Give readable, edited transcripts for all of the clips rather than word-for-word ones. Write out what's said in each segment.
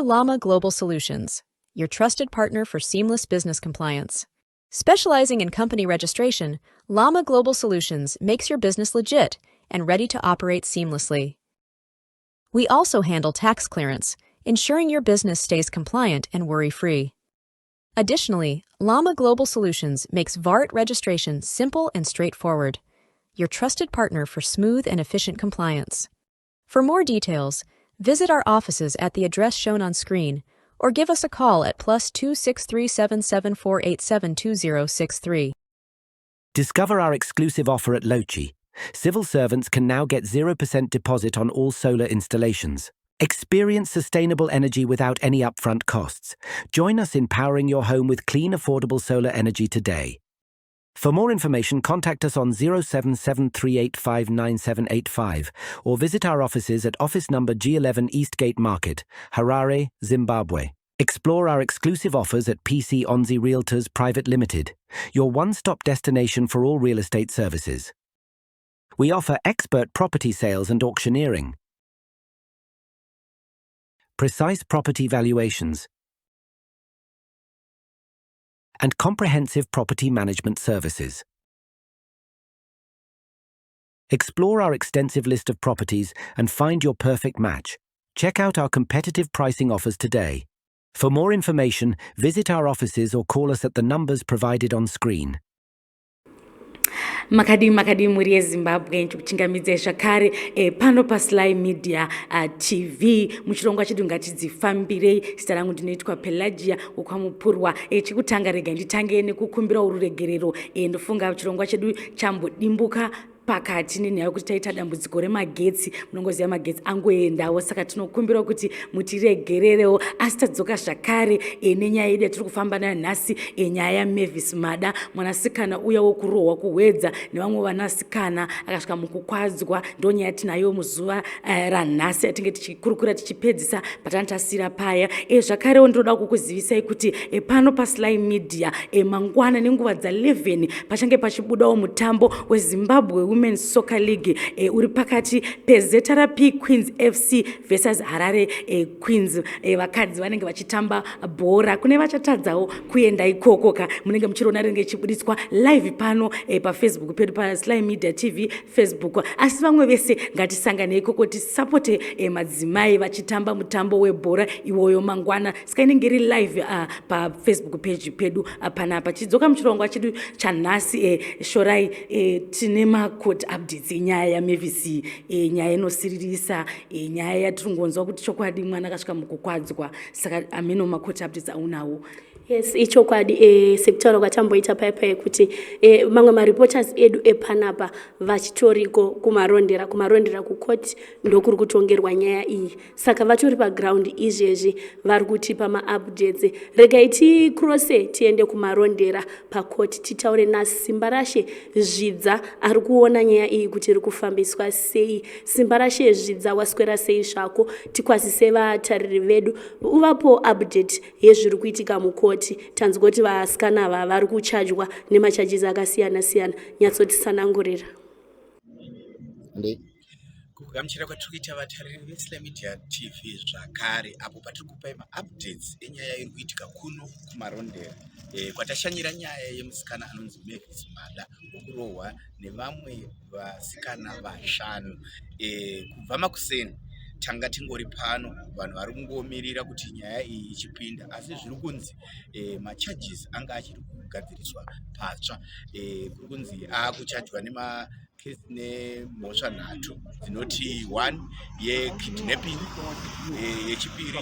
Consider Llama Global Solutions, your trusted partner for seamless business compliance. Specializing in company registration, Llama Global Solutions makes your business legit and ready to operate seamlessly. We also handle tax clearance, ensuring your business stays compliant and worry free. Additionally, Llama Global Solutions makes VART registration simple and straightforward, your trusted partner for smooth and efficient compliance. For more details, visit our offices at the address shown on screen or give us a call at +263 774872063. Discover our exclusive offer at Lochi. Civil servants can now get 0% deposit on all solar installations. Experience sustainable energy without any upfront costs. Join us in powering your home with clean, affordable solar energy today. For more information, contact us on 0773859785 or visit our offices at office number G11 Eastgate Market, Harare, Zimbabwe. Explore our exclusive offers at PC Onzi Realtors Private Limited, your one stop destination for all real estate services. We offer expert property sales and auctioneering, precise property valuations, and comprehensive property management services. Explore our extensive list of properties and find your perfect match. Check out our competitive pricing offers today. For more information, visit our offices or call us at the numbers provided on screen. Makadii, makadii mhuri yeZimbabwe? Ndikuchingamidzai zvakare pano paSly Media TV muchirongwa chedu Ngatidzifambirei. Zita rangu ndinoitwa Pelagia wokwaMupurwa. Chekutanga rega nditange nekukumbirawo ruregerero. Ndofunga chirongwa chedu chambodimbuka pakati nenyaya yekuti taita dambudziko remagetsi. Munongoziva magetsi angoendawo, saka tinokumbirawo kuti mutiregererewo, asi tadzoka zvakare nenyaya yedu yatiri kufamba nayo nhasi, nyaya yaMavis Mada, mwanasikana uya wokurohwa kuHwedza nevamwe vanasikana akasvika mukukwadzwa. Ndo nyaya tinayo muzuva ranhasi yatinge tichikurukura tichipedzisa patanga tasira paya. Zvakarewo ndinoda kukuzivisai kuti pano paSly Media mangwana nenguva dza11 pachange pachibudawo mutambo weZimbabwe Women's Soccer League uri pakati peZRP Queens FC versus Harare Queens. Vakadzi vanenge vachitamba bhora. Kune vachatadzawo kuenda ikoko ka, munenge muchiona rinenge ichibuditswa live pano paFacebook pedu, paSly Media TV Facebook. Asi vamwe vese ngatisangane ikoko tisapote madzimai vachitamba mutambo webhora iwoyo mangwana. Saka inenge iri live paFacebook page pedu panapa. Chidzoka muchirongwa chedu chanhasi, Shorai, tine macourt updates enyaya yaMavis, nyaya inosiririsa, nyaya yatiri kungonzwa kuti chokwadi mwana akasvika mukukwadzwa. Saka ameno macourt updates aunawo. Yes, ichokwadi, sekutaura kwatamboita paipai kuti mamwe mareporters edu epanapa vachitoriko kuMarondera, kuMarondera kucourt ndokuri kutongerwa nyaya iyi. Saka vatori paground izvezvi, vari kutipa maupdates. Regai ticrosse tiende kuMarondera pacourt, titaure naSimba Rashe Zvidza ari kuona nyaya iyi kuti iri kufambiswa sei. Simba Rashe Zvidza, waswera sei zvako? Tikwazise vatariri vedu, uvapo update yezviri kuitika mukoti. Tanzwa kuti vasikana ava vari kuchajwa nemacharges akasiyana siyana. Nyatsotisanangurira. Kugamuchira kwatiri kuita vatariri veSly Media TV zvakare apo patiri kupai maupdates enyaya iri kuitika kuno kuMarondera, kwatashanyira nyaya yemusikana anonzi Mavis Mada wekurohwa nevamwe vasikana vashanu. Kubva makuseni tanga tingori pano, vanhu vari kungomirira kuti nyaya iyi ichipinda, asi zviri kunzi macharges anga achiri kugadziriswa patsva. Kuri kunzi akuchajwa nema nemhosva nhatu dzinoti one yekidnapping, yechipiri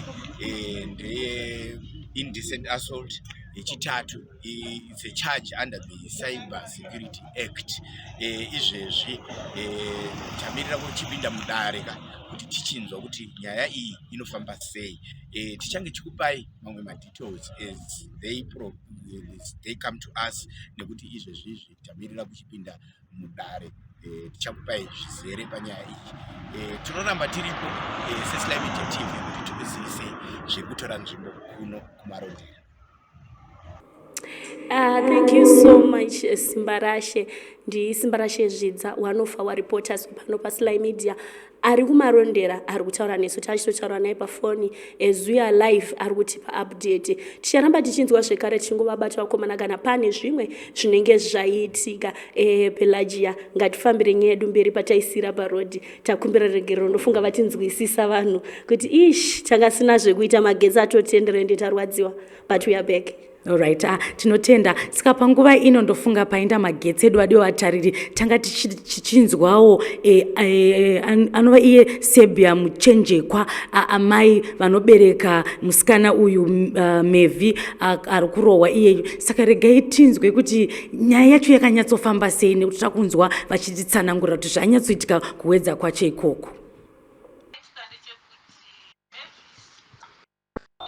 ndeye indecent assault, yechitatu it's a charge under the Cyber Security Act. Izvezvi tamirira kuchipinda mudare ka kuti tichinzwa kuti nyaya iyi inofamba sei. Tichange chikupai mamwe madetails as they come to us, nekuti izvezvizvi tamirira kuchipinda mudare. Tichakupai zvizere panyaya iyi. Tinoramba tiripo seSly Media TV kuti tikuzivisei zviri kutora nzvimbo kuno kuMarondera. Thank you so much, Simbarashe. Ndi Simbarashe Zvidza, one of our reporters pano paSly Media, ari kuMarondera, ari kutaura nesu. Tachitotaura naye pafoni as we are live, ari kutipa update. Ticharamba tichinzwa zvekare, tichingovabata vakomana kana pane zvimwe zvinenge zvaitika. Pelagia, ngatifambire nyaya yedu mberi pataisira parodhi. Takumbira regerero, ndofunga vatinzwisisa vanhu kuti ish, tanga sina zvekuita, magetsi atotendera, ende tarwadziwa, but we are back. Alright, tinotenda. Saka panguva ino ndofunga paenda magetsi edu, adiwa vatariri, tanga tichinzwawo anova iye Sebia Muchenjekwa, amai vanobereka musikana uyu Mevhi ari kurohwa iyeyu. Saka regai tinzwe kuti nyaya yacho yakanyatsofamba sei, nekuti takunzwa vachititsanangurira kuti zvanyatsoitika kuWedza kwacho ikoko. Chaitika ndechekuti Mavis,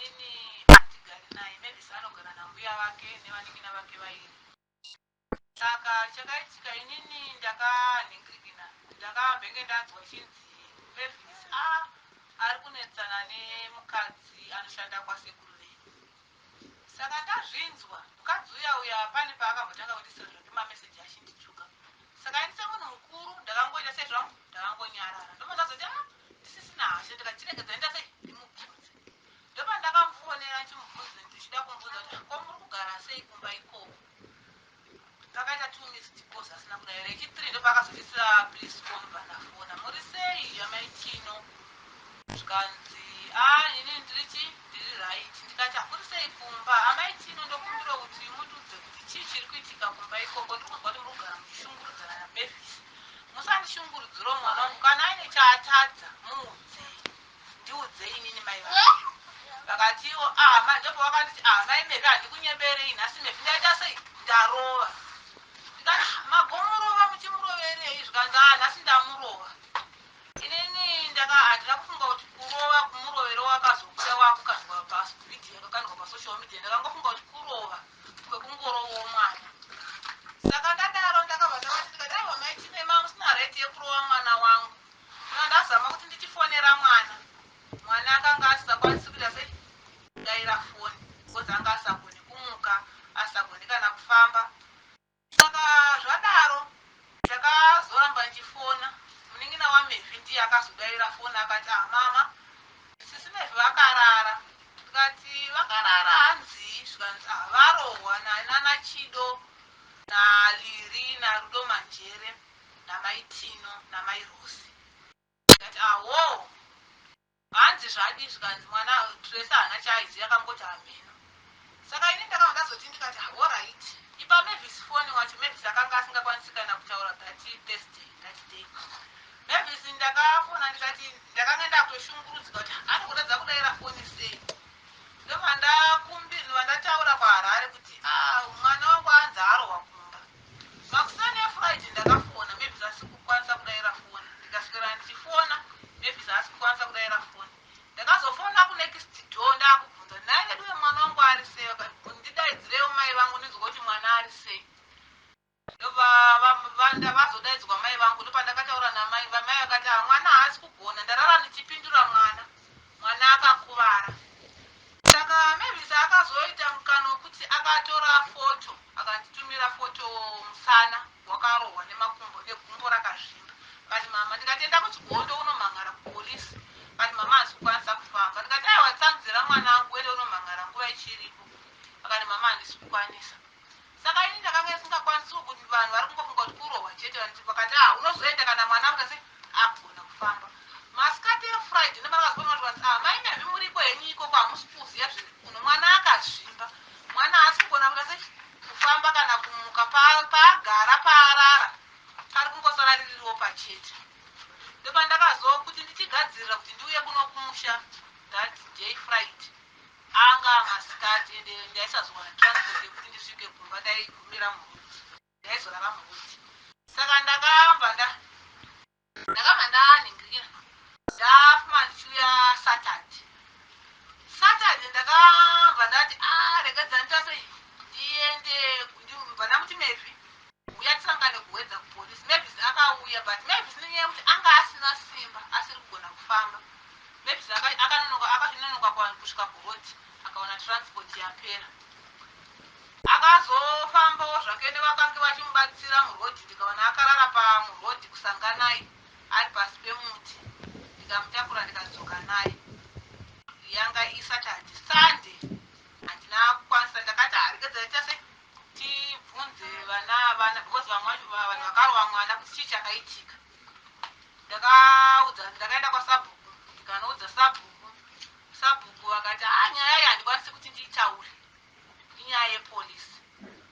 ini handigari naye. Mavis anogara nambuya vake nevanin'ina vake vairi. Saka chakaitika, inini ndakanhingirikina, ndakambenge ndanzwa chinzi Mavis a ari kunetsana nemukadzi anoshanda kwasekuru vedu. Saka ndazvinzwa, mukadzi uya uya pane paakambotanga kundisira zvake mameseji achindituka. Saka ini semunhu mukuru ndakangoita sezvangu, ndakangonyarara. Ndobva ndazoti, a ndisisina hasha, ndikachiregedza nda sei ndimubvunze. Ndopa ndakamufonera ndichimubvunza, ndichida kumubvunza kuti, ko muri kugara sei kumba ikoko? Pakaita two missed calls asina kudaira. Echi3 ndopakazondisira please call. Ndafona, muri sei amaitino? Zvikanzi, a ini ndirichi ndiri right. Ndikati, hakuri sei kumba amaitino? Ndokumbira kuti mutiudze kuti chii chiri kuitika kumba ikoko. Ndiri kunzwa kuti muri kugara muchishungurudzana naMavis. Musandishungurudziro mwana wangu, kana aine chaatadza muudzei, ndiudzei inini mai vake. Vakatiwo, ah, ndopo vakanditi, ah, mai Mevi, handikunyeberei, nhasi Mevi ndaita sei, ndarova. Ndikati, magomurova muchimuroverei? Zvikanzi, ah, nhasi ndamurova. Inini ndaka handina kufunga kuti kurova kumurovero wakazobuda wakukandwa pavidhiyo, yakakandwa pasocial media. Ndakangofunga kuti kurova kwekungorovawo mwana. Saka ndadaro ndakabva ndavati, ndikati, aiwa maitinema, musina right yekurova mwana wangu. Saka ndazama kuti ndichifonera mwana, mwana akanga asisakwanisi kuita sei, kudaira foni, because anga asagoni kumuka, asagoni kana kufamba. Saka zvadaro ndakazoramba ndichifona. Munin'ina waMevhi ndiye akazodaira foni, akati, ah, mama, sisi Mevhi vakarara. Ndikati, vakarara hanzii? Zvikanzi, ah, varohwa nanaChido naLiri naRudo Manjere namaitino namaiRosi. Ndikati, awo, hanzi zvadi? Zvikanzi mwana Tresa haana chaaiziva, akangoti hameno. Saka ini ndakabva ndazoti, ndikati, alright, ipa Mavis foni wacho. Mavis akanga asingakwanisi kana kutaura that Thursday, that day. Mavis ndakafona, ndikati ndakanga ndakutoshungurudzika kuti ari kutadza kudaira foni sei. Ndobva ndataura kwaHarare kuti, ah, mwana wangu anzi arohwa kumba. Makuseni eFriday ndakafona, Mavis asi kukwanisa kudaira foni. Ndikaswera ndichifona, Mavis haasi kukwanisa kudaira foni. Ndakazofona kunext door, ndakubvunza, nhai vedu, mwana wangu ari sei? Ndidaidzirewo mai vangu ndinzwa kuti mwana ari sei. Ndobva vazodaidzwa mai vangu. Ndopandakataura namai vamai, vakati, ha, mwana haasi kugona, ndarara ndichipindura mwana, mwana akakuvara. Saka Mavis akazoita mukana wekuti akatora foto, akanditumira foto, musana wakarohwa nemakumbo, negumbo rakazvimba. Kati, mama, ndikati, enda kuChigondo unomhangara kupolisi. Kati, mama, handisi kukwanisa kufamba. Ndikati, aiwa, tsanzira mwana wangu, uende unomhangara nguva ichiripo. Akati, mama, handisi kukwanisa. Saka ini ndakanga isingakwanisi kuti vanhu vari kungofunga kuti kurohwa chete. Vakati, ah, unozoenda kana mwana akuta sei, akugona kufamba. Masikati eFriday ndopandakazoona kuti, ah, mai Mevi muripo henyu ikoko, hamusi kuziva zviri kuno, mwana akazvimba, mwana haasi kugona kuita sei, kufamba kana kumuka. Paagara paarara pari kungosara ririwo pachete. Ndopandakazokuti ndichigadzirira kuti ndiuye kuno kumusha that day Friday, anga masikati, ende ndaisazowana transport yekuti ndisvike kumba, ndaigumira muroad, ndaizorara muroad. Saka ndakabva ndanhingirira, ndafuma ndichiuya Saturday. Saturday ndakabva ndati, a, regedza nditasei, ndiende. Ndibva ndamuti, Mevi, uya tisangane kuWedza kupolisi. Mavis akauya, but Mavis nenyaya yekuti anga asina simba, asiri kugona kufamba, Mavis akanonoka, akazvinonoka kusvika kuroad, akaona transport yapera. Ndakazofambawo zvake nevakange vachimubatsira murodhi ndikaona akarara pamurodhi kuSanganai ari pasi pemuti ndikamutakura ndikadzoka naye. Yanga iSaturday, Sunday handina kukwanisa ndakati haregedza ita sei tibvunze vana vana because vamwe vacho vanhu vakarova mwana kuti chii chakaitika. Ndakaudza ndakaenda kwasabhuku ndikanoudza sabhuku sabhuku vakati ha ah, nyaya iyi handikwanisi kuti ndiitaure inyaya yepolice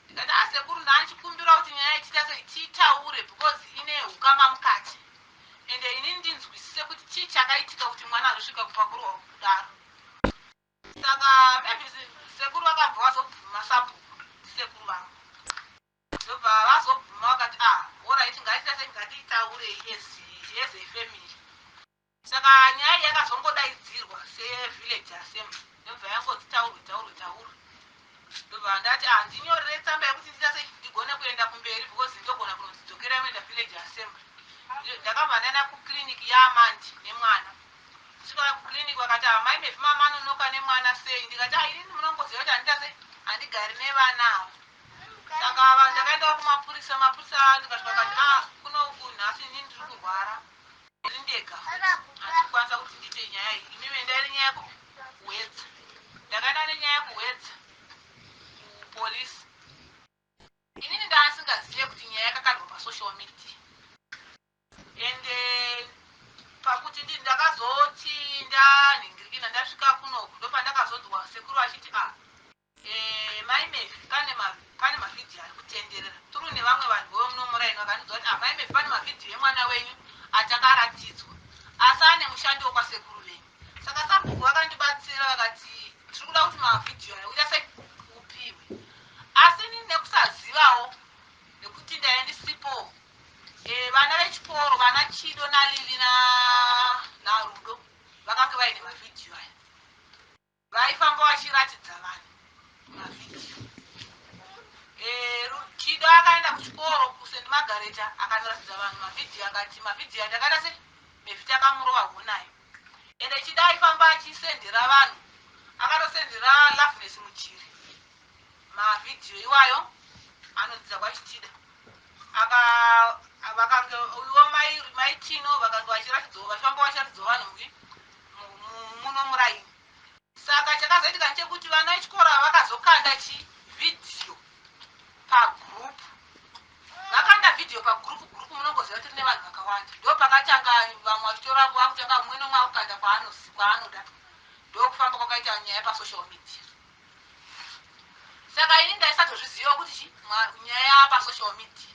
ndikati ah sekuru ndandichikumbira kuti nyaya ichiita sei tiitaure because ine ukama mukati ende ini ndinzwisise kuti chii chakaitika kuti mwana azosvika kupakurwa kudaro saka maybe sekuru vakabva vazobvuma sabhuku ndisekuru vangu ndobva vazobvuma vakati ah orit ngatiita sei ngatiitaurei as as a family Saka nyaya iyi yakazongodaidzirwa sevillage assembly ndobva yangonzi taurwe taurwe taurwe ndobva ndati ah ndinyorere tsamba yekuti ndiita sei ndigone kuenda kumberi because ndogona kunonzi dzokerai muenda village assembly ndakabva ndaenda kuclinic yaamandi nemwana ndisvika kuclinic vakati amai ah, mevi mamanonoka nemwana sei ndikati ah inini munongoziva kuti handiita sei handigari nevana ava saka ndakaendawo kumapurisa mapurisa ndikasvika kati ah kunoku nhasi inini ndiri kurwara Ndiri ndega futi handisi kukwanisa kuti ndiite nyaya iyi imimi endai nenyaya kuhwedza ndakaenda nenyaya kuhwedza kupolisi inini ndaasingazive kuti nyaya yakakandwa pasocial media and eh, pakuti ndi ndakazoti ndanhingirikina ndasvika kunoku ndopandakazonzwa sekuru vachiti a ah, Eh, mai Mevhi pane ma pane mavhidhiyo ari kutenderera through nevamwe vanhu vemuno muraini vakandiudza kuti ah, mai Mevhi pane mavhidhiyo emwana wenyu atakaratidzwa asi ane mushandi wekwasekuru venyu saka sabhuku vakandibatsira vakati tiri kuda kuti mavhidhiyo aya uita sei upiwe asi ini nekusazivawo nekuti ndaive ndisipo eh, vana vechikoro vana Chido naLili na naRudo vakange vaine mavhidhiyo aya Vaifamba vachiratidza vanhu mavhidhiyo. Eh, Chido akaenda kuchikoro kuSt Margareta akanoratidza vanhu mavhidhiyo akati mavhidhiyo andakaita se mevhiti akamurova honayo. Ende Chido aifamba achisendera vanhu akatosendera Loveness Muchiri mavhidhiyo iwayo anodzidza kwaChitida aka vakange ivo mai mai Tino vakange vachiratidzawo vachifamba vachiratidzawo vanhu muno muraini saka chakazoitika ndechekuti vana vechikoro ava vakazokanda chi vhidhiyo pagroup vakanda vhidhiyo pagroup group munongoziva kuti rine vanhu vakawanda ndo pakatanga vamwe vachitora vakutanga mumwe nomwe akukanda kwaanoda ndokufamba kwakaita nyaya pasocial media saka ini ndaisatozviziva kuti chi nyaya pasocial media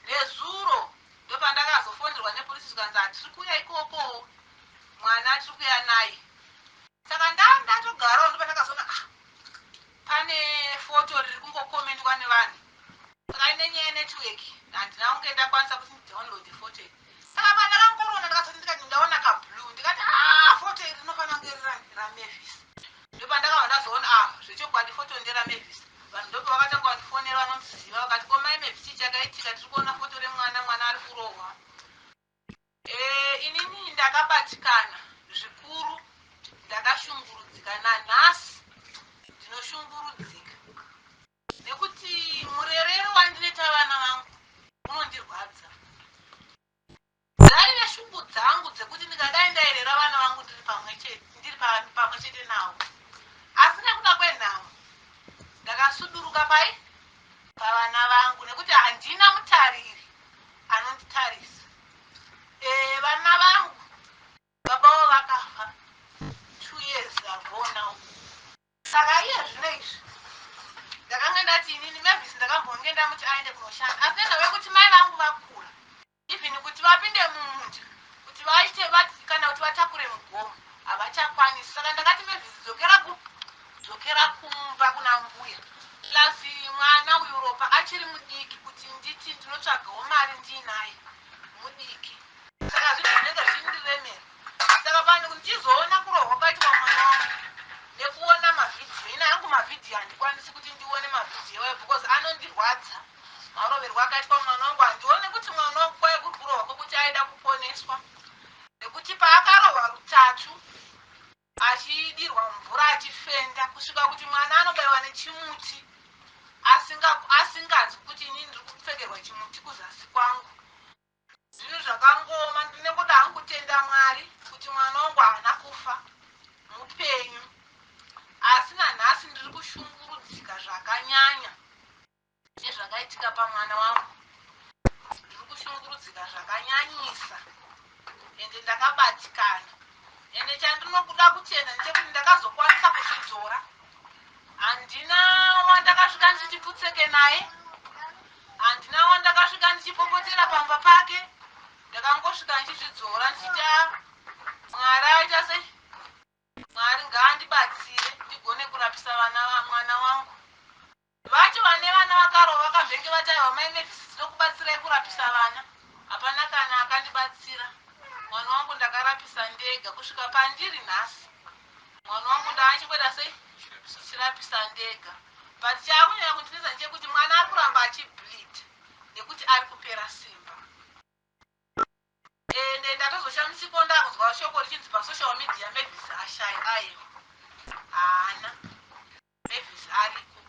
Nezuro ndopandakazofonerwa nepolice zvikanzi hatiri kuuya ikoko mwana tiri kuuya naye saka ndatogarawo ndopandakazoona ah pane foto riri kungokomendwa nevanhu saka ine nyaya yenetwork handina kunge ndakwanisa kuti ndidownload foto iri saka pandakangorona ndakazoti ndikati ndaona kablue ndikati ah foto iri rinofanira kunge ramavis Ndopandakabva ndazoona ah zvechokwadi photo ndera Mavis. Vanhu ndopavakatanga vandifonera vanondiziva vakati ko mai Mavis chii chakaitika tiri kuona photo remwana mwana ari kurohwa. Eh inini ndakabatikana zvikuru ndakashungurudzika nanhasi ndinoshungurudzika nekuti murerero wandinoita vana vangu unondirwadza. Dzaive shungu dzangu dzekuti ndingadai ndairera vana vangu ndiri pamwe chete ndiri pamwe chete navo asi nekuda kwenhamo ndakasuduruka pai pavana vangu nekuti handina mutariri anonditarisa e, vana vangu baba vavo vakafa 2 years ago now Saka iye zvino izvi ndakanga ndati inini Mavis ndakambonge ndamuti aende kunoshanda asi nenhau yekuti mai vangu vakura even kuti vapinde mumunda kuti vaite kana kuti vatakure mugomo havachakwanisi saka ndakati Mavis dzokera ku dzokera kumba kuna mbuya plus mwana uyu ropa achiri mudiki kuti nditi ndinotsvagawo mari ndiinaye mudiki saka zvinhu zvinenge zvichindiremera saka pano ndichizoona kurohwa kwaitwa mwana wangu nekuona mavhidhiyo ini hangu mavhidhiyo handikwanisi kuti ndione mavhidhiyo ayo because anondirwadza maroverwo akaitwa mwana wangu handione kuti mwana wangu kwaive kuri kurohwa kwekuti aida kuponeswa nekuti paakarohwa rutatu achidirwa mvura achifenda kusvika kuti mwana anobaiwa nechimuti. Asinganzwi kuti inini ndiri kupfekerwa chimuti kuzasi kwangu. Zvinhu zvakangooma. Ndinengoda hangu kutenda Mwari kuti mwana wangu haana kufa, mupenyu, asi nanhasi ndiri kushungurudzika zvakanyanya nezvakaitika pamwana wangu. Ndiri kushungurudzika zvakanyanyisa, ende ndakabatikana. Ende chandinokuda kutenda ndechekuti ndakazokwanisa kuzvidzora. Handina wandakasvika ndichiti pfutseke naye, handina wandakasvika ndichipopotera pamba pake. Ndakangosvika ndichizvidzora ndichiti, "Ah, Mwari aita sei, Mwari ngaandibatsire ndigone kurapisa vana mwana wangu." Vacho vane vana vakarova vakambenge vataiwa, "Mai Mavis, tinokubatsirai kurapisa vana." Hapana kana akandibatsira. Mwana wangu ndakarapisa ndega kusvika pandiri nhasi. Mwana wangu ndaachingoita sei, chirapisa ndega. But chaakunyanya kundinetsa ndechekuti mwana ari kuramba achibleed nekuti ari kupera simba. Ende ndatozoshamisiko ndakunzwa shoko richinzi pasocial media Mavis ashai. Aiwa, haana. Mavis ariko,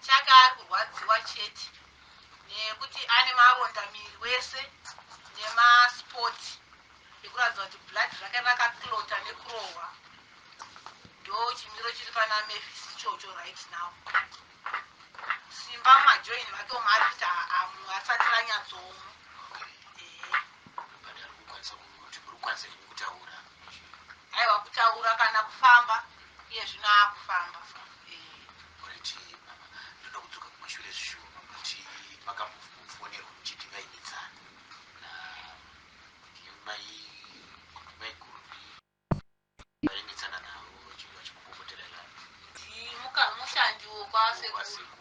chake ari kurwadziwa chete nekuti ane maronda miri wese nemaspots ekuratidza kuti blood rake rakaclota nekurohwa. Ndo chimiro chiri pana Mavis ichocho right now. Simba mumajoin make umu ari kuti asati ranyatsomu. Ehe. But ari kukwanisa kuti muri kukwanisa imi kutaura? Aiwa, kutaura kana kufamba, iye zvino akufamba. Alright mama, ndoda kudzoka kumashure zvishoma. Kuti makambofonerwa muchiti vainetsana mai maiguru, vainetsana navo vachimupopotera? Mushandi wokwasekuru. Kwasekuru.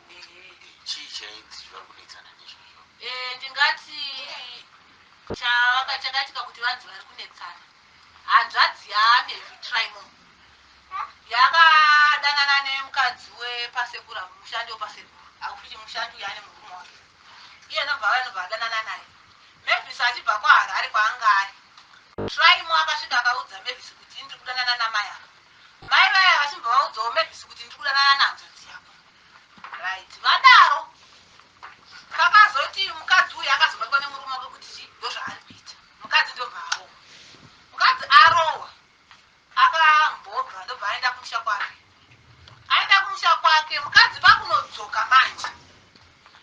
Chii chainzi vari kunetsana nezvozvo? Ndingati chakaitika kuti vanzi vari kunetsana, hanzvadzi yaMevi Trimo yakadanana nemukadzi wepasekuru, mushandi wepasekuru. Akuti mushandi uyu ane murume wake, iye nobva vanobva adanana naye. Mavis achibva kwaHarare kwaanga ari, Trimo akasvika akaudza Mavis kuti ndiri kudanana namai ava. Mai vaya vachibva vaudzawo Mavis kuti ndiri kudanana nehanzvadzi yako. Right, vadaro kakazoti mukadzi uyu akazobatwa nemurume wake kuti chi ndozvaari kuita. Mukadzi ndobva arohwa. Mukadzi arohwa, akambobva ndobva aenda kumusha kwake. Aenda kumusha kwake, mukadzi pakunodzoka manje,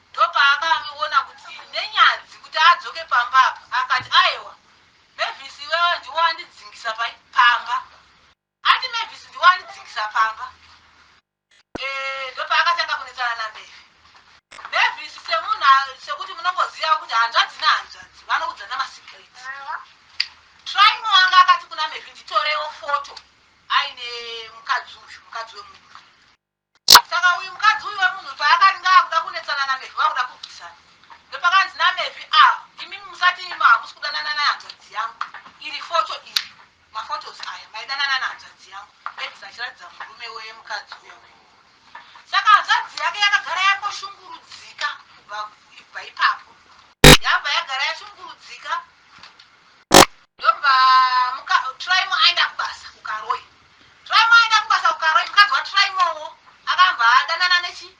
ndopaakaona kuti nenyadzi kuti adzoke pamba apa. Akati, "Aiwa Mavis, iwewe ndiwo wandidzingisa pai pamba." Ati, "Mavis, ndiwo wandidzingisa pamba." Ndopaakatanga kunetsana naMevi. Mavis semunhu sekuti munongoziva kuti hanzvadzi nehanzvadzi vanoudzana masecrets. Trimo anga akati kuna Mevi, "Nditorewo foto aine mukadzi uyu, mukadzi wemunhu." Saka uyu mukadzi uyu wemunhu paakati ngaakuda kunetsana naMevi, vakuda kurwisana, ndopakanzi naMevi, "A, imimi musati imo hamusi kudanana nehanzvadzi yangu. Iri foto iri, mafotos aya, maidanana nehanzvadzi yangu." Mavis achiratidza murume wemukadzi uya uyu. Saka hanzvadzi yake yakagara yangoshungurudzika kubva ipapo, yabva yagara yashungurudzika. Ndobva Trimo aenda kubasa kuKaroi. Trimo aenda kubasa kuKaroi, mukadzi waTrimowo akabva adanana nechi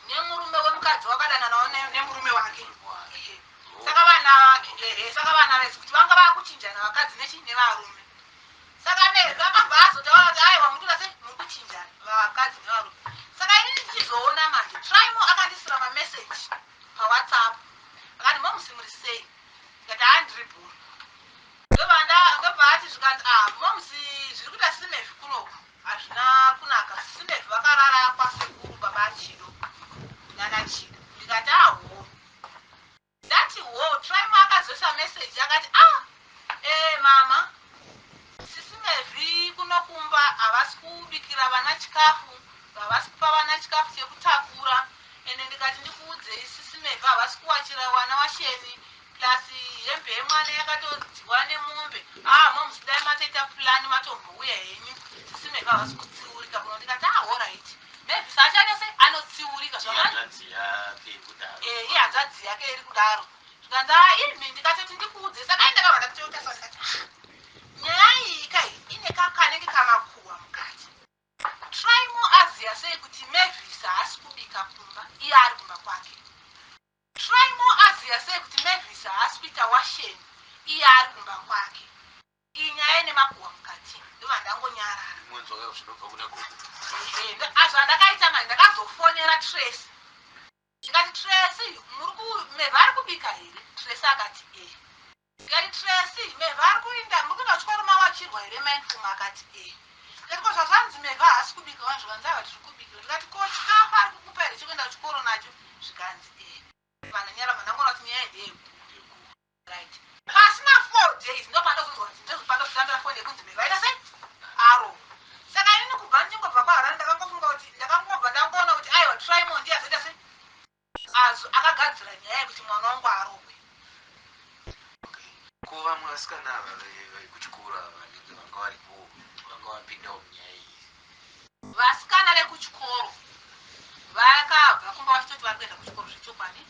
nemurume wemukadzi wakadananawo nemurume wake. Ehe. Saka vana, ehe, saka vana vezi kuti vanga vakuchinjana vakadzi nechi nevarume. Saka vakabva azotaura kuti, "Aiwa, mukuita sei, muri kuchinjana vakadzi nevarume." Saka inini ndichizoona manje, Trimo akandisira mameseji paWhatsApp, akati, "Momusi, muri sei?" Ndikati, "Handiri bhuru." Ndobva ati, zvikanzi, "Ah, momusi, zviri kuita siMevi kunoku hazvina kunaka. SisiMevi vakarara kwasekuru baba Chido nana Chido." Ndikati, "Aho." Ndati ho, Trimo akazoisa meseji akati, "Ah, mama, sisiMevi kunokumba havasi kubikira vana chikafu, havasi kupa vana chikafu chekutakura. Ende ndikati ndikuudzei, sisiMevi havasi kuwachira vana washeni, plus hembe yemwana yakatodziwa nemombe. Ah, momusi, dai matoita plan matombouya henyu. SisiMevi havasi kutsiurika kuno." Ndikati, "Ah, alright." Mavis achaita sei, anotsiurika. Ihanzvadzi yake iri kudaro? Ihanzvadzi yake iri kudaro. Zvikanzi, "A, imi ndikatoti ndikuudze." Saka indakabva ndatoita sa ndikati, "Ah, nyaya iyi kai ine kakanenge kamakuhwa mukati." Trimo aziya sei kuti Mavis haasi kubika kumba? Zvinobva kuna gogo. Zvandakaita manje, ndakazofonera Tracy, ndikati, "Tracy, muri Mevhi ari kubika here?" Tracy akati, "E." Ndikati, "Tracy, Mevhi ari kuinda, muri kuenda kuchikoro, mawachirwa here mauniform?" Akati, "E." Ndikati, "Ko zvazvanzi Mevhi haasi kubika wani?" Zvikanzi, "Aiwa, tiri kubika." Ndikati, "Ko chikafu ari kukupa here chekuenda kuchikoro nacho?" Zvikanzi, "E." Vananyara, vandangoona kuti nyaya ndeyekuku, right? Pasina 4 days ndopandozonzwa, ndopandozotambira foni yekunzi Mevhi aita sei, aro. Saka inini kubva ndichingobva kwaHarare, ndakangofunga kuti, ndakangobva ndangoona kuti aiwa, Trimo ndiye azoita sei, azo akagadzira nyaya yekuti mwana wangu arohwe. Ko vamwe vasikana ava vekuchikoro ava vanenge vanga varipo, vanga vapindawo munyaya iyi? Vasikana vekuchikoro vakabva kumba vachitoti vari kuenda kuchikoro zvechokwadi.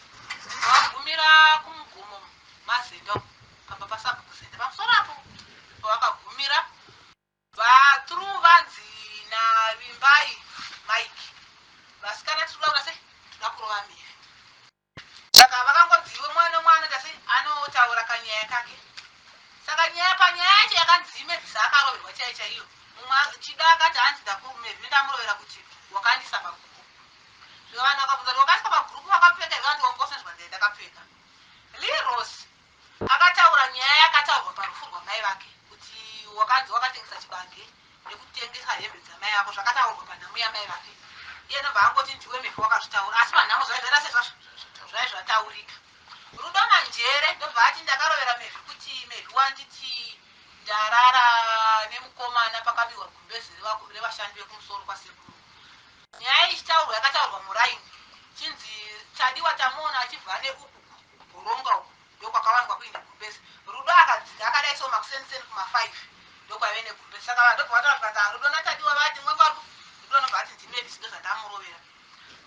Vagumira kumugomo Mazenda uko, pamba pasabhuku Zenda pamusoro apo, pavakagumira through vanzi naVimbai Mike, "Vasikana, tiri kuda kuda sei, toda kurova Mevhi." Saka vakangonzi iwe mwana mwana ta sei, anotaura kanyaya kake. Saka nyaya, panyaya yacho yakanzi Mevhisi akaroverwa chaiyo chaiyo, mumwe Chida akati hanzi, "Mevhi ndamurovera kuti wakandisa pagurupu." Zvika vanhu vakabvunza kuti, "Wakaiswa pagurupu wakapfeka here?" Vanti, "Wanga usina." Zvikanzi, "Ndakapfeka." Leros akataura nyaya yakataurwa parufu rwamai vake kuti wakanzi wakatengesa chibage nekutengesa hembe dzamai vako, zvakataurwa panhamo yamai vake. Iye nobva angoti, "Ndiwe Mevhi wakazvitaura," asi panhamo zvai zvaita sezvazvo zvai zvataurika. Rudo Manjere ndobva ati, "Ndakarovera Mevhi kuti Mevhi wanditi ndarara nemukomana pakabiwa gumbezi revashandi vekumusoro kwasekuru." Nyaya ichitaurwa yakataurwa muraini, chinzi Tadiwa tamuona achibva neuku kugoronga uku, ndokwakawanikwa kuine gumbezi. Rudo akadzika akadai so makuseniseni kuma5, ndokwaive negumbezi. Saka vanhu ndobva vataura, tikati Rudo naTadiwa vati mwenga vari, Rudo nobva ati, "NdiMevhisi, ndozvandamurovera."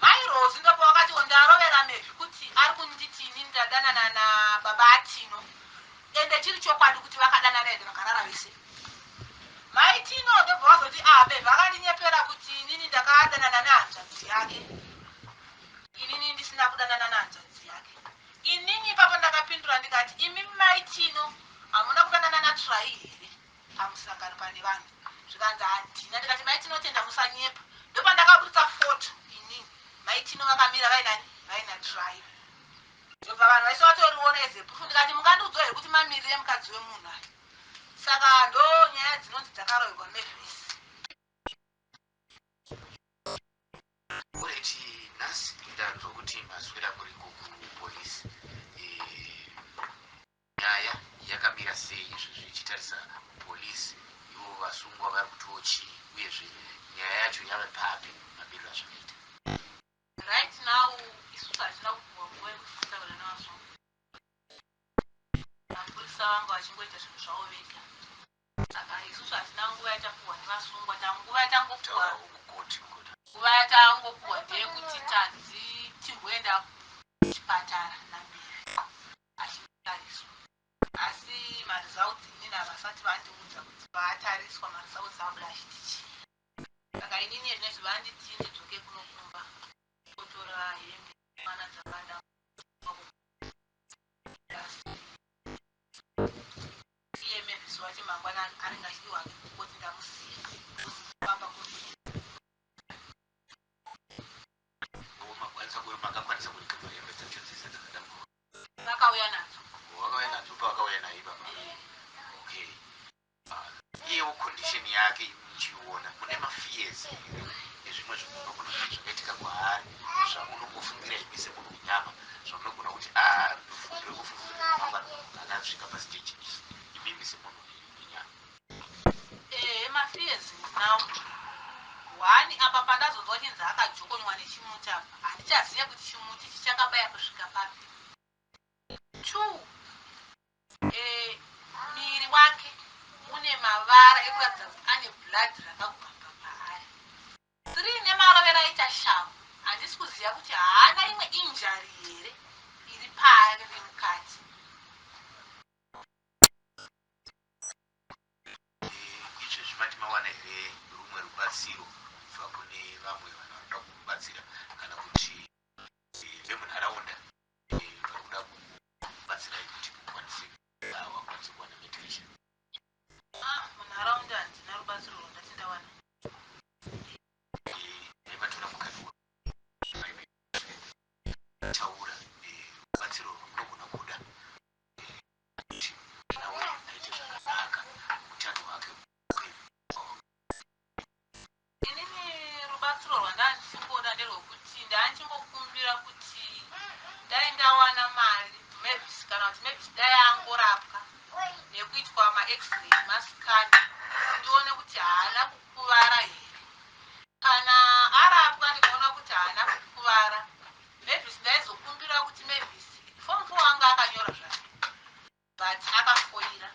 Mai Rosi ndopa vakatiwo, "Ndarovera Mevhi kuti ari kunditi inini ndadanana nababa aTino," ende chiri chokwadi kuti vakadanana ende vakarara vese. Mai Tino ndobva vazoti, "A, Mevhi akandinyepera kuti inini ndakadanana nehanzvadzi yake, inini ndisina kudanana nehanzvadzi yake." Inini ipapo ndakapindura ndikati, "Imi mai Tino, hamuna kudanana naTrai here pamusangano pane vanhu?" Zvikanzi, "Handina." Ndikati, "Mai Tino, tenda musanyepa." Ndopandakabudisa foto inini, mai Tino vakamira vainani, vaina Trai. Ndobva vanhu vaise vatoriona as proof. Ndikati, "Mungandiudzwa here kuti mamirire mukadzi wemunhu aya?" Saka ndo nyaya dzinonzi dzakarohwa Mevhisi. Alright, nhasi ndanzwa kuti maswera muriko kupolisi. Nyaya yakamira sei izvo zvichitarisa polisi? Ivo vasungwa vari kutiwo chii? Uyezve nyaya yacho yave papi, mamiriro azvakaita? Right now isusu hatina kupuwa nguva yekuti titaura nevasungwa. Mapurisa vanga vachingoita zvinhu zvavo vega, saka isusu hatina nguva yatapuwa nevasungwa. Tanguva yatangopuwa, taurawo kukoti kukoti. Nguva yatangopuwa ndeyekuti tanzi timboenda kuchipatara naMary achitariswa, asi maresults inini havasati vandiudza kuti vaatariswa, maresults abuda achiti chii. Saka inini zvinezvi vanditi ndidzoke kuno kumba kotora hembe mana dzakada. Asi iye Mevhisi wacho mangwana anenge achidiwa hake kukoti, ndamusiya kufamba kuri. Makakwanisa kurecover hembe dzacho dzese dzakadamburwa? Vakauya nadzo. Vakauya nadzo pavakauya naye baba? Okay. Ah, iyewo condition yake muchiona, mune mafears here nezvimwe zvamunogona kuti zvakaitika kwaari, zvamunongofungira imi semunhu wenyama, zvamunogona kuti a ndiri kufungira kuti mangwana munhu akasvika pastage imimi semunhu wenyama? Ehe, mafears ndinawo. One, apa pandazonzwa chinzi akajokonywa nechimuti apa, handichaziva kuti chimuti ichi chakabaya kusvika papi. Two, miri wake une mavara ekuratidza kuti ane blood rakagwamba paari. Three, nemarovero aita shamhu, handisi kuziva kuti haana imwe injury here iri paari mukati. Izvezvi mati mawana here rumwe rubatsiro kubva kune vamwe vanhu vanoda kubatsira, kana kuti vemunharaunda vari kuda kubatsirai kuti mukwanise wakwanise kuwana medication? Ah, munharaunda handina rubatsiro rwandati ndawana. Rubatsiro rwandandichingoda nderwekuti ndandichingokumbira kuti dai ndawana mari Mavis kana kuti Mavis dai angorapwa nekuitwa max-ray mascan ndione kuti haana kukuvara here. Kana arapwa ndikaona kuti haana kukuvara Mavis ndaizokumbira kuti Mavis form 4 anga akanyora zvake but akafoira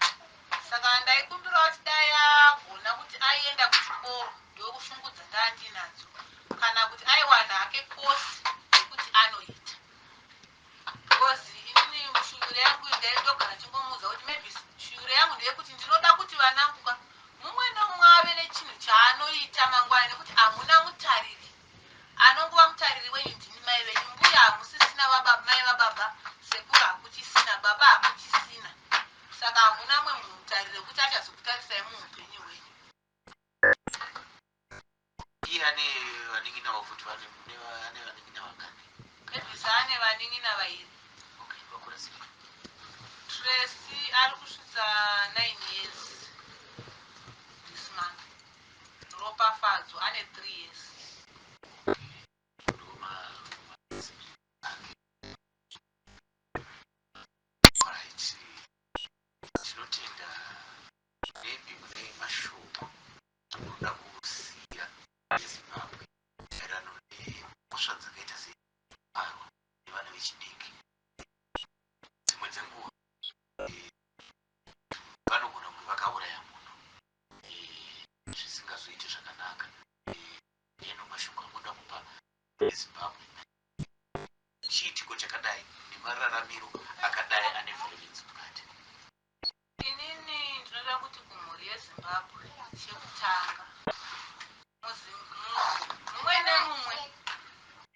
saka ndaikumbirawo kuti dai agona kuti aienda kuchikoro ndokushungu dzandaa ndinadzo kana kuti aiwana hake kosi yekuti anoita because inini shuviro yangu ndaindogara chingomuudza kuti maybe shuviro yangu ndeyekuti ndinoda kuti vananguka mumwe nomumwe ave nechinhu chaanoita mangwana nekuti hamuna mutariri anongova mutariri wenyu ndini mai venyu mbuya hamusisina mai vababa sekuru hakuchisina baba hakuchisina saka hamuna mwe munhu mutariri wekuti achazokutarisai muupenyu hwenyu. Iye ane vanin'ina vafuti vane ane vanin'ina vangani? Mavis ane vanin'ina vairi. Okay, vakura sei? Tracy ari kusvitsa 9 years this month. Ropafadzo ane 3 years. Ndo ma ake. Alright. Tinotenda maybe mune mashoko amunoda kusiya eZimbabwe maererano nemhosva dzakaita separwa nevana vechidiki. Dzimwe dzenguva vanogona kunge vakauraya munhu zvisingazoiti zvakanaka. Eno mashoko amunoda kupa eZimbabwe chiitiko chakadai nemararamiro akadai ane violence mukati. Inini ndinoda kuti kumhuri yeZimbabwe chekutanga mumwe nemumwe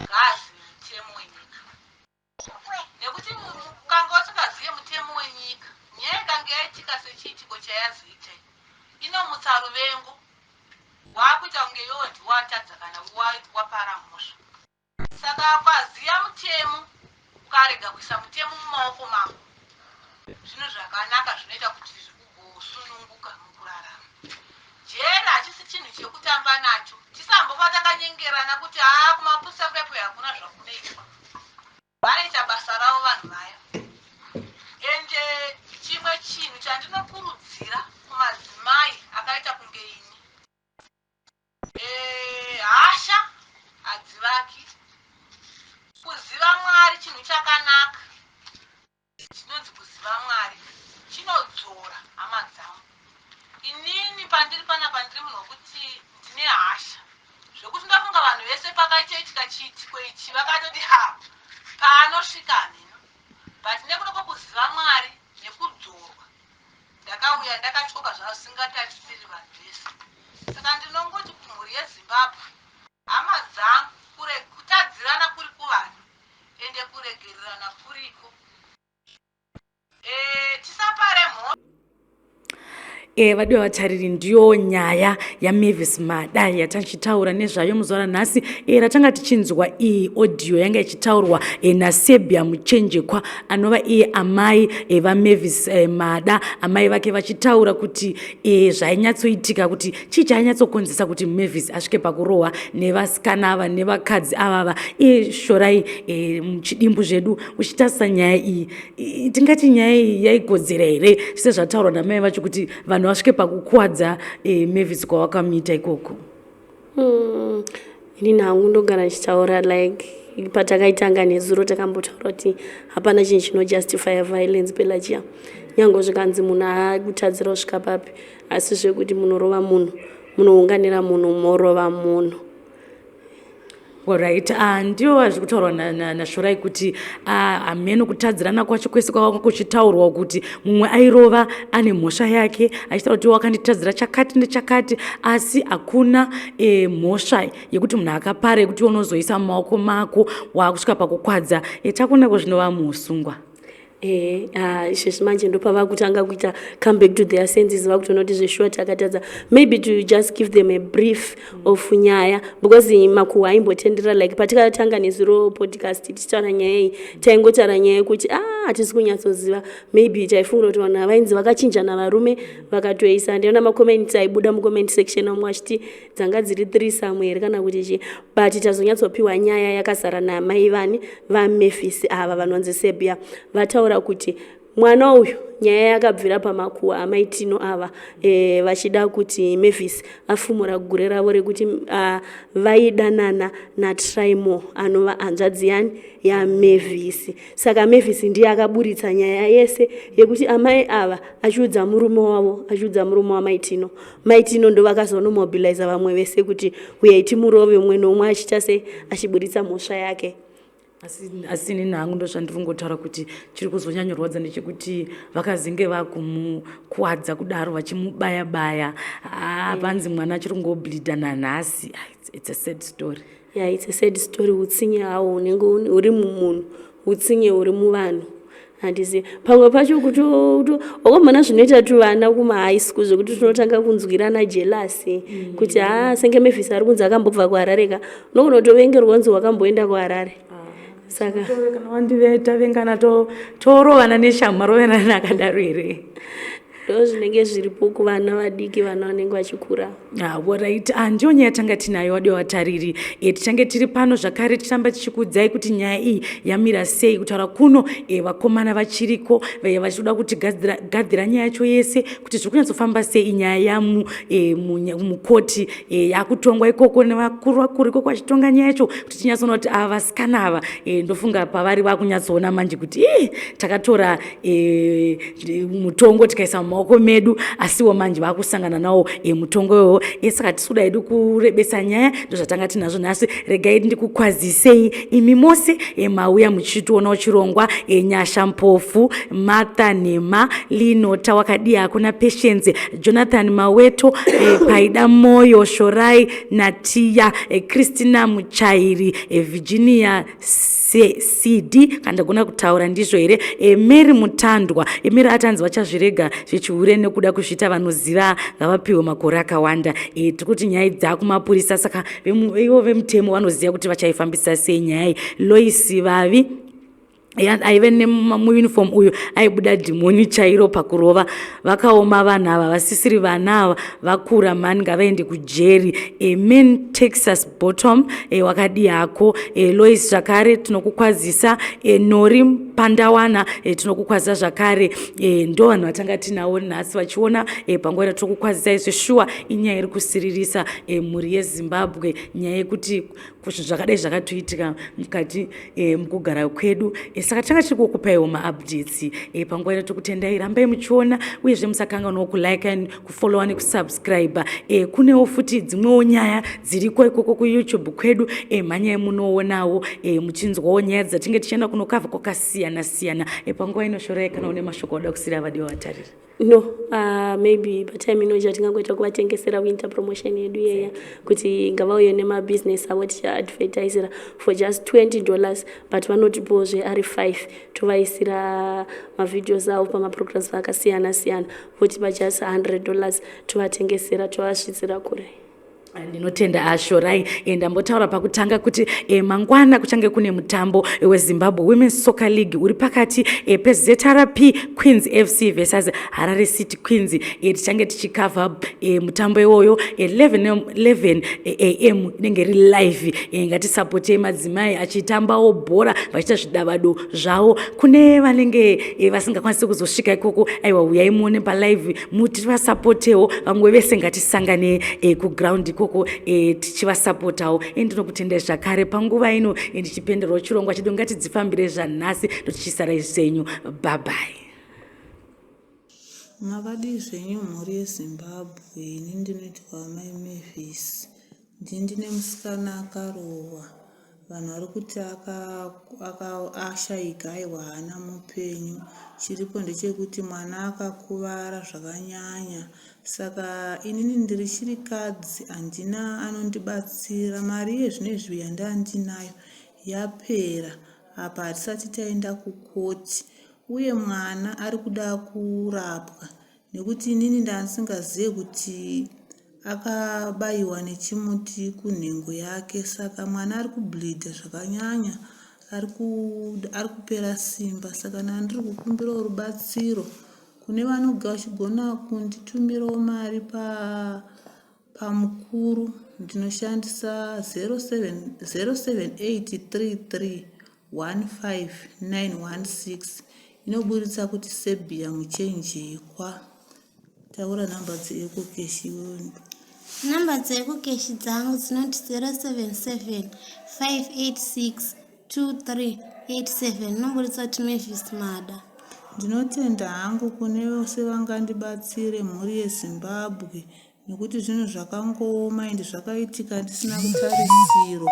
ngaazive mutemo wenyika nekuti ukanga usingazive mutemo wenyika nyaya ikange yaitika sechiitiko chayazoita inomutsa ruvengo waakuita kunge iwewe ndiwatadza kana wapara mhosva. Saka ukaziva mutemo ukarega kuisa mutemo mumaoko mako zvinhu zvakanaka zvinoita kuti ugosununguka mukurarama. Jeri hachisi chinhu chekutamba nacho. Tisambofa takanyengerana kuti haa kumapurisa kuya kuya hakuna zvakunoitwa. Vanoita basa ravo vanhu vaya. Ende chimwe chinhu chandinokurudzira kumadzimai akaita kunge ini e, hasha hadzivaki. Kuziva Mwari chinhu chakanaka chinonzi kuziva Mwari chinodzora hama dzangu. Inini pandiri panapa ndiri munhu wekuti ndine hasha zvekuti ndofunga vanhu vese pakaitika chiitiko ichi vakatoti ha paanosvika hameno but nekuda kwekuziva Mwari nekudzorwa ndakauya ndakatyoka zvasingatarisiri vanhu vese. Saka ndinongoti kumhuri yeZimbabwe hama dzangu kure kutadzirana kuri kuvanhu ende kuregererana kuriko. E, tisapare mhosva. Vadiwa vatariri, ndiyo nyaya yaMavis Mada yatachitaura nezvayo muzuva ranhasi. Ratanga tichinzwa iyi audio yanga ichitaurwa naSebia Muchenjekwa anova iye amai vaMavis Mada, amai vake vachitaura kuti zvainyatsoitika kuti chii chainyatsokonzesa kuti Mavis asvike pakurohwa nevasikana ava nevakadzi avava. Iye Shorai, muchidimbu zvedu uchitarisa nyaya iyi, tingati nyaya iyi yaikodzera here sezvataurwa namai vacho kuti vanhu vasvike pakukuwadza Mavis kwavakamuita ikoko? Inini hangu ndogara ndichitaura like patakaitanga nezuro takambotaura kuti hapana chinhu chinojustifya violence, Pelagia. Nyange zvikanzi munhu akutadzira kusvika papi, asi zvekuti munorova munhu, munounganira munhu morova munhu. Alright, ndiyo zviri kutaurwa naShorai kuti hameno kutadzirana kwacho kwese kwavanga kuchitaurwa kuti mumwe airova ane mhosva yake achitaura kuti wakanditadzira chakati nechakati, asi hakuna mhosva yekuti munhu akapara yekuti unozoisa mumaoko mako waakusvika pakukwadza. Takuonako zvinova muusungwa. Ehe, ah, izvezvi manje ndopavakutanga kuita come back to their senses, vakutoona kuti zveshuwa takatadza. Maybe to just give them a brief of nyaya, because makuhwa aimbotendera, like patikatanga nezuro podcast tichitaura nyaya iyi, taingotaura nyaya yekuti ah, hatisi kunyatsoziva. Maybe taifungira kuti vanhu havainzi vakachinjana varume vakatoisa. Ndiona macomments aibuda mucomment section, vamwe vachiti dzanga dziri threesome here kana kuti chii, but tazonyatsopiwa nyaya yakazara namai vani vaMavis ava vanonzi Sebia. Vataura kuti mwana uyu nyaya yakabvira pamakuhwa amaitino ava, vachida kuti Mavis afumura gure ravo rekuti vaidanana naTrimo anova hanzvadzi yani yaMavis. Saka Mavis ndiye akaburitsa nyaya yese yekuti amai ava achiudza murume wavo, achiudza murume wamaitino. Maitino ndo vakazonomobiliza vamwe vese kuti uyai timurove, umwe neumwe achiita sei, achiburitsa mhosva yake. Asi inini hangu ndozvandiri kungotaura kuti chiri kuzonyanyorwadza ndechekuti vakazinge vakumukwadza kudaro, vachimubaya baya. Ah, panzi mwana achiri kungobleeda nanhasi. Ah, it's a sad story. Yeah, it's a sad story. Utsinye hawo hunenge huri mumunhu, utsinye huri muvanhu. Handizivi pamwe pacho kuti wakamboona zvinoita tuvana kumahigh school zvekuti tinotanga kunzwirana jealousy kuti ha, senge Mavis ari kunzi akambobva kuHarare ka, unogona kutovengerwa kunzi wakamboenda kuHarare, saka Kana wandiveta torovana neshamhu, rovenana akadaro here? Ndo zvinenge zviripo kuvana vadiki, vana vanenge vachikura. Alright, ndiyo nyaya tanga tinayo, wadiwa vatariri. Tichange tiri pano zvakare tichiramba tichikuudzai kuti nyaya iyi yamira sei. Kutaura kuno vakomana vachiriko vachida kuti gadzira nyaya yacho yese kuti zviri kunyatsofamba sei. Nyaya yamu mukoti yakutongwa ikoko nevakuru vakuru ikoko vachitonga nyaya yacho kuti tinyatsoona kuti ava vasikana ava, ndofunga pavari vakunyatsoona manje kuti ii takatora mutongo tikaisa mumaoko medu, asiwo manje vakusangana nawo mutongo iwowo. Saka hatisi kuda hedu kurebesa nyaya, ndozvatanga tinazvo nhasi. Regai ndikukwazisei imi mose mauya muchitionawo chirongwa, Nyasha Mpofu, Martha Nhema, Linota wakadi hakuna, Patience Jonathan Maweto, Paida Moyo, Shorai Natiya, Christina Muchairi, Virginia CD, kana ndagona kutaura ndizvo here, Mary Mutandwa. Mary atanzi vachazvirega zvechihure nekuda kuzviita vanoziva, ngavapiwe makore akawanda. Tiri kuti nyaya dzakumapurisa, saka ivo vemutemo vanoziva kuti vachaifambisa sei nyaya iyi. Lois Vavi aive nemuuniform uyu aibuda dhimoni chairo pakurova. Vakaoma vanhu ava, vasisiri vana ava, vakura mani, ngavaende kujeri. Man Texas Bottom, wakadi hako. Lois zvakare tinokukwazisa. Nori Pandawana, tinokukwazisa zvakare. Ndo vanhu vatanga tinavo nhasi vachiona panguva ino. Tinokukwazisa izve. Shuwa inyaya iri kusiririsa mhuri yeZimbabwe, nyaya yekuti zvinhu zvakadai zvakatoitika mukati mukugara kwedu. Saka tanga tiri kukupaiwo maupdates panguva ino. Tokutendai, rambai muchiona, uyezve musakanganwawo kulike, kufollowa nekusubscribe. Kunewo futi dzimwewo nyaya dziriko ikoko kuYouTube kwedu. Mhanyai munoonawo, muchinzwawo nyaya dzatinge tichienda kunokavha kwakasiyana siyana. Panguva ino, Shorai, kana une mashoko wada kusiyira vadiwa vatariri. No, maybe patime ino chatingangoita kuvatengesera winter promotion yedu yeya kuti ngavauye nemabhizinesi avo, tichaadvertisera for just $20, but vanotipozve ari 5, tovaisira mavideos avo pamaprograms akasiyana siyana, votipa just $100, tovatengesera, tovasvitsira kure. Ndinotenda, Ashorai. Ndambotaura pakutanga kuti mangwana kuchange kune mutambo weZimbabwe Women's Soccer League uri pakati peZRP Queens FC versus Harare City Queens. Tichange tichikavha mutambo iwoyo 11 am, inenge iri live. Ngatisapotei madzimai achitambawo bhora, vachiita zvidavado zvavo. Kune vanenge vasingakwanisi kuzosvika ikoko, aiwa, uyai muone palive, mutivasapotewo. Vamwe vese ngatisangane kuground ikoko tichivasapotawo. Ndinokutendai zvakare panguva ino, ndichipenderawo chirongwa chedu Ngatidzifambire zvanhasi, ndotichisarai zvenyu. Bye bye. Makadii zvenyu, mhuri yeZimbabwe? Ini ndinoitwa Mai Mavis. Ndini ndine musikana akarohwa. Vanhu vari kuti ashayika, aiwa, haana mupenyu. Chiripo ndechekuti mwana akakuvara zvakanyanya. Saka inini ndiri chirikadzi, handina anondibatsira. Mari yezvinezvi yandandinayo yapera. Apa hatisati taenda kukoti. Uye mwana ari kuda kurapwa nekuti inini ndandisingazive kuti akabaiwa nechimuti kunhengo yake saka mwana ari kubleedha zvakanyanya ari kupera simba saka ndandiri kukumbirawo rubatsiro kune vanogona vachigona kunditumirawo mari pa Pamukuru ndinoshandisa 0783315916 inoburitsa kuti Serbia Muchenjekwa. Taura nhamba dzeEcocash iwewe. Nhamba dzeEcocash dzangu dzinoti 077 586 2387 inoburitsa kuti Mavis Mada. Ndinotenda hangu kune vose vangandibatsire mhuri yeZimbabwe nekuti zvinhu zvakangooma ende zvakaitika ndisina kutarisiro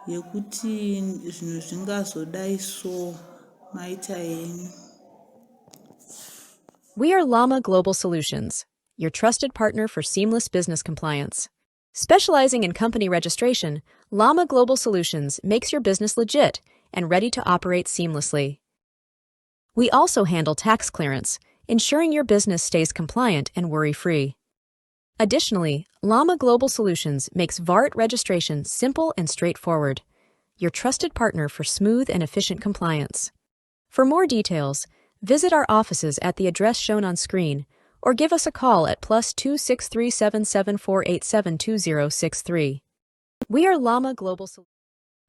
yekuti zvinhu zvingazodai so maita henyu. We are Llama Global Solutions, your trusted partner for seamless business compliance. Specializing in company registration, Llama Global Solutions makes your business legit and ready to operate seamlessly. We also handle tax clearance, ensuring your business stays compliant and worry free. Additionally, Llama Global Solutions makes VART registration simple and straightforward, your trusted partner for smooth and efficient compliance. For more details, visit our offices at the address shown on screen or give us a call at +263 774872063. We are Llama Global Solutions.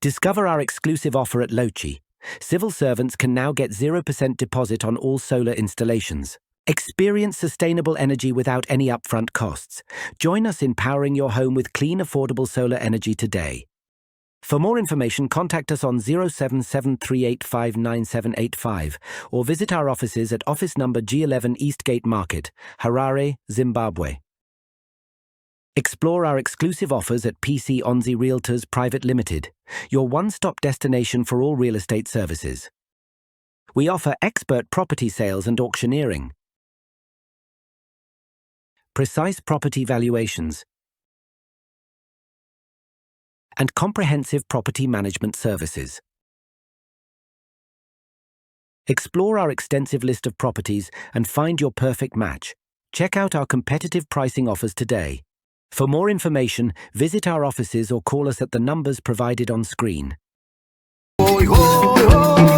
Discover our exclusive offer at Lochi. Civil servants can now get 0% deposit on all solar installations. Experience sustainable energy without any upfront costs. Join us in powering your home with clean, affordable solar energy today. For more information, contact us on 0773859785 or visit our offices at office number G11 Eastgate Market, Harare, Zimbabwe. Explore our exclusive offers at PC Onzi Realtors Private Limited, your one stop destination for all real estate services. We offer expert property sales and auctioneering, precise property valuations, and comprehensive property management services. Explore our extensive list of properties and find your perfect match. Check out our competitive pricing offers today. For more information, visit our offices or call us at the numbers provided on screen. Hoi, hoi, hoi.